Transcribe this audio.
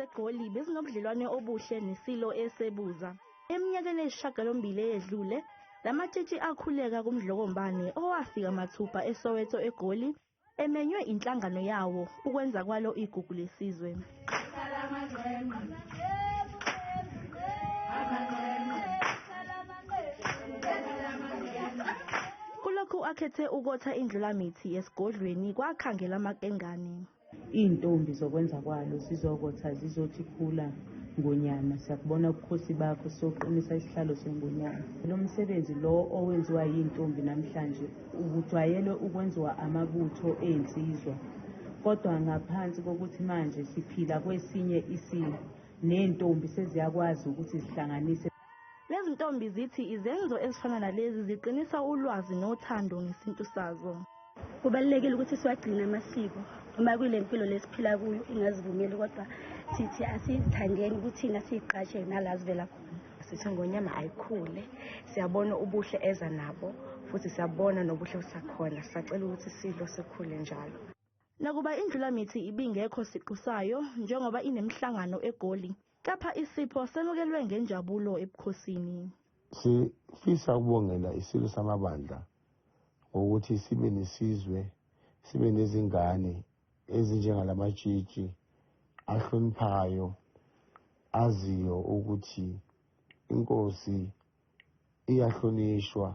eGoli bezinobudlelwane obuhle nesilo esebuza. Eminyakeni eyisishiyagalombili eyedlule, lamatshitshi akhuleka kuMdlokombane owafika mathupha eSoweto eGoli emenywe inhlangano yawo ukwenza kwalo igugu lesizwe. Kulokhu akhethe ukotha indlulamithi esigodlweni kwakhangela amakengane. Iy'ntombi zokwenza kwalo zizokotha zizothi khula ngonyama, siyakubona ubukhosi bakho, siyoqinisa isihlalo sengonyama. Lo msebenzi lo owenziwa yiy'ntombi namhlanje ubujwayele ukwenziwa amabutho ey'nsizwa, kodwa ngaphansi kokuthi manje siphila kwesinye isimo, ney'ntombi seziyakwazi ukuthi zihlanganise. Lezi ntombi zithi izenzo ezifana nalezi ziqinisa ulwazi nothando ngesintu sazo. Kubalulekile ukuthi siwagcine amasiko noma kule mpilo lesiphila kuyo ingazivumeli, kodwa sithi asizithandeni kuthina siyiqashe nala sivela khona. Sithi ngonyama ayikhule, siyabona ubuhle eza nabo futhi siyabona nobuhle osakhona, sisacela ukuthi isilo sikhule njalo. Nakuba indlulamithi ibingekho siqu sayo njengoba inemihlangano eGoli, kepha isipho semukelwe ngenjabulo ebukhosini. Sifisa ukubongela isilo samabandla ngokuthi sibe nesizwe, sibe nezingane ezinjengalamatshitshi ahloniphayo, aziyo ukuthi inkosi iyahlonishwa.